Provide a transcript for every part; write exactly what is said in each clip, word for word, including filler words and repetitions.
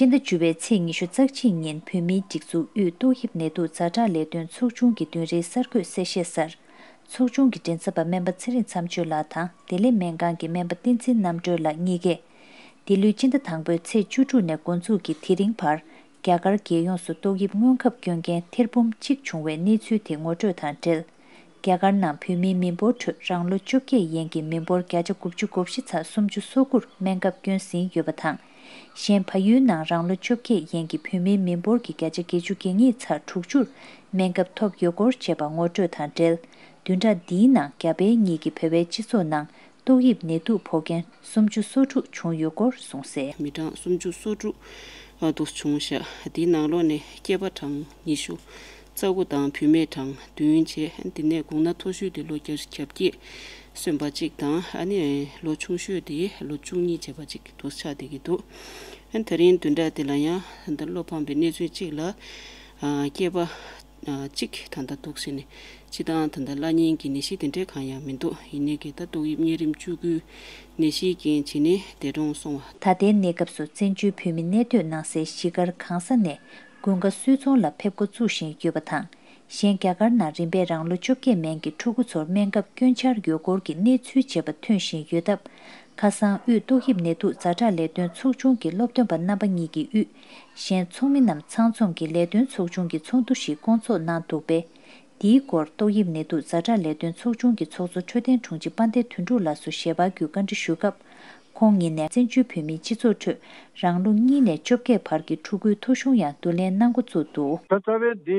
སྤྱི་ཟླ་བཅུ་པའི་ཚེས་ཉི་ཤུ་རྩ་གཅིག་ཉིན་བོད་མིའི་སྒྲིག་འཛུགས་དབུས་ཏོག་དབྱིབས་ནད་དུག་ཛ་དྲག་ལས་དོན་ཚོགས་ཆུང་གི་བདུན་རེའི་གསར་འགོད་གསལ་བཤད་གསར། ཚོགས་ཆུང་གི་མགྲིན་ཚབ་པ་སྨན་པ་ཚེ་རིང་མཚམས་གཅོད་ལགས་དང་བདེ་ལེགས་སྨན་ཁང་གི་སྨན་པ་བསྟན་འཛིན་རྣམ་གྲོལ་ལགས་གཉིས་ཀས། འདི་ལོའི་སྤྱི་ཟླ་དང་པོའི་ཚེས་བཅུ་དྲུག་ནས་འགོ་འཛུགས་ཀྱིས་དེ་རིང་བར། རྒྱ་གར་རྒྱལ་ཡོངས་སུ་ཏོག་དབྱིབས་སྔོན་ཁབ་སྐྱོན་མཁན་ཐེར་འབུམ་གཅིག་བྱུང་བའི་གནས་ཚུལ་དེ་ངོ་སྤྲོད་དང་འབྲེལ། རྒྱ་གར་ནང་བོད་མིའི་མི་འབོར་ཁྲོད་རང་ལོ་བཅོ་བརྒྱད་ཡན་གྱི་མི་འབོར་བརྒྱ་ཆ་དགུ་བཅུ་གོ་བཞི་ཚ་སུམ་ཅུ་སོ་དགུར་སྨན་ཁབ་སྐྱོན་ཟིན་ཡོད་པ་དང་། གཞན་ཕ་ཡུལ་ནང་རང་ལོ་བཅོ་བརྒྱད་ཡན་གྱི་བོད་མིའི་མི་འབོར་གྱི་བརྒྱ་ཆ་བརྒྱད་ཅུ་གྱ་གཉིས་ཚ་དྲུག་ཅུར་སྨན་ཁབ་ཐོབ་ཡོད་སྐོར་བཅས་པ་ངོ་སྤྲོད་དང་འབྲེལ། བདུན་ཕྲག་འདིའི་ནང་རྒྱ་བལ་གཉིས་ཀྱི་བོད་པའི་སྤྱི་ཚོགས་ནང་ཏོག་དབྱིབས་ནད་དུག་ཕོག་མཁན་སུམ་ཅུ་སོ་དྲུག་བྱུང་ཡོད་སྐོར་གསུངས་གསལ། མི་གྲངས་སུམ་ཅུ་སོ་དྲུག་ཨ་དུ་བྱུང་ཤག་དེའི་ནང་ལོགས་ནས་སྐྱེས་པ་གྲངས་ཉི་ཤུ་རྩ་དགུ་དང་བུད་མེད་གྲངས་བདུན་བྱས། དེ་ནས་དགུང་ན་མཐོ་ཤོས་དེ་ལོ་བརྒྱད་ཅུ་གྱ་བརྒྱད་སོན་པ་གཅིག་དང་། ཨ་ནི་ལོ་ཆུང་ཤོས་དེ་ལོ་བཅུ་གཉིས་བྱས་པ་གཅིག་དུ་ཆགས་བསྡད་ཀྱི་འདུག་ཨ་ནི་དེ་རིང་བདུན་ཕྲག་དེ་ལ་ཡང་ད་ལྟ་བློ་ཕམ་པའི་གནས་ཚུལ་གཅིག་ལ་ཨ་སྐྱེས་པ་ཨ་གཅིག་ད་ལྟ་འདུག་ཟེར་ནས། སྤྱི་བཏང་ད་ལྟ་བརླག་ཉེན་གྱི་ནད་གཞི་དེ་འདྲའི་གང་ཡང་མི་འདུག་ཡིན་ནའི་གི་ད་ཏོག་དབྱིབས་གཉན་རིམས་བཅུ་དགུའི་ནད་གཞིའི་རྐྱེན་བྱས་ནས་འདས་གྲོངས་སོང་བ། ད་ལྟའི་གནས་སྐབས་སུ་བཙན་བྱོལ་བོད་མི་གནས་སྡོད་གནང་སའི་གཞིས་སྒར་གང་ས་ནས་དགུན་ཁ་སུད་ཚོང་ལ་ཕེབས་འགོ་བཙུགས་བཞིན་ཡོད་པ་དང་། གཞན་རྒྱ་གར་ནང་རིམ་པས་རང་ལོ་བཅོ་བརྒྱད་མན་གྱི་ཕྲུ་གུ་ཚོར་སྨན་ཁབ་སྐྱོན་འཆར་ཡོད་སྐོར་གྱི་གནས་ཚུལ་བྱས་པ་ཐོན་བཞིན་ཡོད་སྟབས། ཁ་སང་དབུས་ཏོག་དབྱིབས་ནད་དུག་ཛ་དྲག་ལས་དོན་ཚོགས་ཆུང་གི་སློབ་སྟོན་པ་རྣམ་པ་གཉིས་ཀྱིས་དབུས་གཞན་ཚོགས་མི་རྣམས་ཚང་འཛོམས་ཀྱིས་ལས་དོན་ཚོགས་ཆུང་གི་ཚོགས་འདུ་ཞིག་བསྐོང་ཚོགས་གནང་འདུག་པས། འདིའི་སྐོར་ཏོག་དབྱིབས་ནད་དུག་ཛ་དྲག་ལས་དོན་ཚོགས་ཆུང་གི་ཚོགས་གཙོ་འཕྲོད་བསྟེན་དྲུང་ཆེ་དཔལ་ལྡན་དོན་གྲུབ་ལགས་སུ་ཞལ་པར་བརྒྱུད་བཀའ་འདྲི་ཞུ་སྐབས། ཁོང་ཉིད་ནས་བཙན་བྱོལ་བོད་མིའི་སྤྱི་ཚོགས་ཁྲོད་རང་ལོ་གཉིས་ནས་བཅོ་བརྒྱད་བར་གྱི་ཕྲུ་གུའི་ཐོ་གཞུང་ཡང་བསྡུ་ལེན་གནང་འགོ་བཙུགས་འདུག་ད་རྩ་བའི་འདི་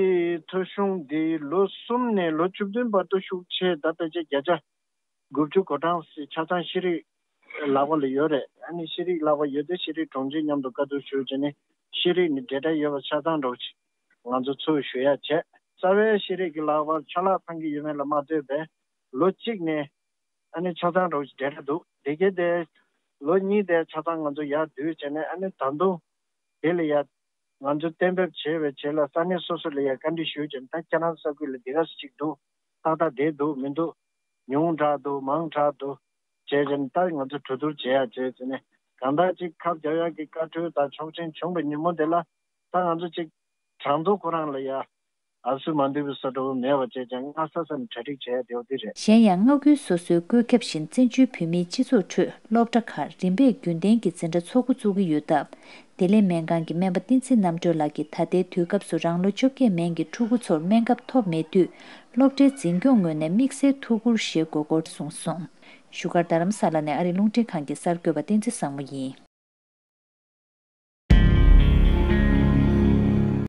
ཐོ་གཞུང་འདི་ལོ་གསུམ་ནས་ལོ་བཅུ་བདུན་བར་དུ་ཤུགས་ཆེ་ད་ལྟ་ཆ་བརྒྱ་ཆ་དགུ་བཅུ་གོ་གྲངས་ཆ་ཚང་ཤེས་རིག་ལག་པ་ལ་ཡོད་རེད། ཨ་ནི་ཤེས་རིག་ལག་པ་ཡོད་དུས་ཤེས་རིག་དྲུང་ཆེ་མཉམ་དུ་བཀའ་བསྡུར་ཞུས་བྱས་ནས་ཤེས་རིག་ནི་འབྲེལ་སྒྲ་ཡོད་པ་ཆ་ཚང་འགྲོ་ཆེད་ང་ཚོ་ཚུར་ཞུ་ཡ་བྱས། རྩ་བའི་ཤེས་རིག་གི་ལག་པར་ཆ་ལག་ཚང་གི་ཡོད་མེད་ལ་མ་ལྟོས་པའི་ལོ་གཅིག་ནས་ཨ་ནི་ཆ་ཚང་འགྲོ་ཆེད་འབྲེལ་སྒྲ་འདུག་དེ་གའི་དེ་ལོ་གཉིས་དེ་ཆ་ཚང་ང་ཚོ་ཡར་བསྡུས་བྱས་ནས། ཨ་ནི་ད་དུང་དེ་ལ་ཡ་ང་ཚོ་གཏན་འབེབས་བྱས་པའི་རྗེས་ལ་ས་གནས་སོ་སོ་ལ་ཡ་བཀའ་འདྲི་ཞུས་བྱས་ནས། ད་ཁྱེད་རང་ས་ཁུལ་ལ་འདི་ག་ཚོད་ཅིག་འདུག་ཏག་ཏག་བསྡད་འདུག་མི་འདུག་ཉུང་དྲགས་འདུག་མང་དྲགས་འདུག་བྱས་བྱས་ནས། ད་ང་ཚོ་གྲོས་བསྡུར་བྱེད་ཡ་བྱས་བྱས་ནས། གང་ལྟར་ཅིག་ཁབ་རྒྱག་ཡ་གི་བཀའ་འཁྲོལ་དང་ཆོག་མཆན་བྱུང་བའི་ཉིན་མོ་དེ་ལ་ད་ང་ཚོ་ཅིག་གྲངས་ཐོ་ཁོ་རང་ལ་ཡ་ཨབ་སུ་མ་འདུས་པའི་བཟོ་འདྲ་བོ་མེད་པ་བྱས་ཀྱང་། སྔ་ས་ས་ནས་གྲ་སྒྲིག་བྱས་ཡ་དེ་བ་འདི་རེད། གཞན་ཡང་མངའ་ཁུལ་སོ་སོའི་བཀོད་ཁྱབ་བཞིན་བཙན་བྱོལ་བོད་མིའི་སྤྱི་ཚོགས་ཁྲོད་སློབ་གྲྭ་ཁག་རིམ་པས་རྒྱུན་གཏན་གྱི་འཛིན་གྲྭ་འཚོགས་འགོ་བཙུགས་ཀྱི་ཡོད་སྟབས། བདེ་ལེགས་སྨན་ཁང་གི་སྨན་པ་བསྟན་འཛིན་རྣམ་གྲོལ་ལགས་ཀྱིས་ད་ལྟའི་དུས་སྐབས་སུ་རང་ལོ་བཅོ་བརྒྱད་མན་གྱི་ཕྲུ་གུ་ཚོར་སྨན་ཁབ་ཐོབ་མེད་དུས། སློབ་གྲྭའི་འཛིན་སྐྱོང་ངོས་ནས་དམིགས་བསལ་ཐུགས་ཁུར་བཞེས་དགོས་སྐོར་གསུངས་སོང་། བཞུགས་སྒར་རྡ་རམ་ས་ལ་ནས་ཨ་རི་རླུང་འཕྲིན་ཁང་གི་གསར་འགོད་པ་བསྟན་འཛིན་བཟང་མོ་ཡིན།